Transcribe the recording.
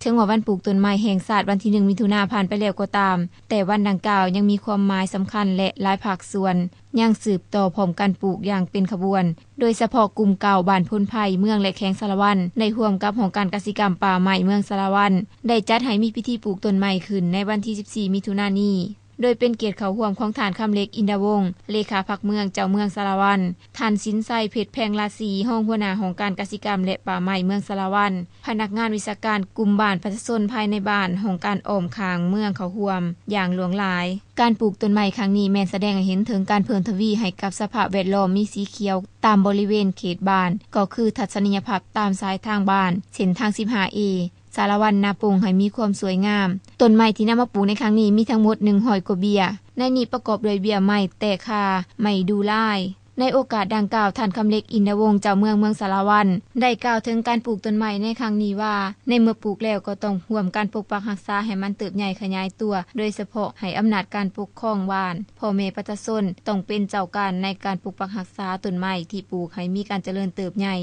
ເຖິງວ່າວັນປູກຕົ້ນໄມ້ແຫ່ງຊາດວັນທີໜຶ່ງ ມິຖຸນາຜ່ານໄປແລ້ວກໍຕາມ, ແຕ່ວັນດັ່ງກ່າວຍັງມີຄວາມໝາຍສຳຄັນ ແລະ ຫຼາຍພາກສ່ວນຍັງສືບຕໍ່ພ້ອມກັນປູກຢ່າງເປັນຂະບວນ, ໂດຍສະເພາະກຸ່ມເກົ້າ ບ້ານໂພນໄພ ເມືອງ ແລະ ແຂວງສາລະວັນ ໄດ້ຮ່ວມກັບຫ້ອງການກະສິກຳປ່າໄມ້ເມືອງສາລະວັນ ໄດ້ຈັດໃຫ້ມີພິທີປູກຕົ້ນໄມ້ຂຶ້ນໃນວັນທີສິບສີ່ ມິຖຸນານີ້. ໂດຍເປັນກຽດເຂົ້າຮ່ວມຂອງທ່ານ ຄຳເລັກ ອິນດາວົງ ເລຂາພັກເມືອງ ເຈົ້າເມືອງສາລະວັນ, ທ່ານ ສິນໄຊ ເພັດແພງລາສີ ຮອງຫົວໜ້າຫ້ອງການກະສິກຳ ແລະ ປ່າໄມ້ເມືອງສາລະວັນ, ພະນັກງານວິຊາການກຸ່ມບ້ານ, ປະຊາຊົນພາຍໃນບ້ານ, ຫ້ອງການອ້ອມຂ້າງເມືອງເຂົ້າຮ່ວມຢ່າງຫຼວງຫຼາຍ. ການປູກຕົ້ນໄມ້ຄັ້ງນີ້ແມ່ນສະແດງໃຫ້ເຫັນເຖິງການເພີ່ມທະວີໃຫ້ກັບສະພາບແວດລ້ອມມີສີຂຽວຕາມບໍລິເວນເຂດບ້ານ, ກໍຄືທັດສະນີຍະພາບຕາມສາຍທາງບ້ານ, ເສັ້ນທາງສິບຫ້າເອ ສາລະວັນນາປົງໃຫ້ມີຄວາມສວຍງາມ. ຕົ້ນໄມ້ທີ່ນຳມາປູກໃນຄັ້ງນີ້ມີທັງໝົດໜຶ່ງຮ້ອຍກວ່າເບ້ຍ, ໃນນີ້ປະກອບດ້ວຍເບ້ຍໄມ້ແຕກຄ່າ, ໄມ້ດູ່ລາຍ. ໃນໂອກາດດັ່ງກ່າວ, ທ່ານ ຄຳເລັກ ອິນດາວົງ ເຈົ້າເມືອງ ເມືອງສາລະວັນ ໄດ້ກ່າວເຖິງການປູກຕົ້ນໄມ້ໃນຄັ້ງນີ້ວ່າ, ໃນເມື່ອປູກແລ້ວກໍຕ້ອງຮ່ວມກັນປົກປັກຮັກສາໃຫ້ມັນເຕີບໃຫຍ່ຂະຫຍາຍຕົວ, ໂດຍສະເພາະໃຫ້ອຳນາດການປົກຄອງບ້ານ, ພໍ່ແມ່ປະຊາຊົນຕ້ອງເປັນເຈົ້າການໃນການປົກປັກຮັກສາຕົ້ນໄມ້ທີ່ປູກໃຫ້ມີການຈະເລີນເຕີບໃຫຍ່.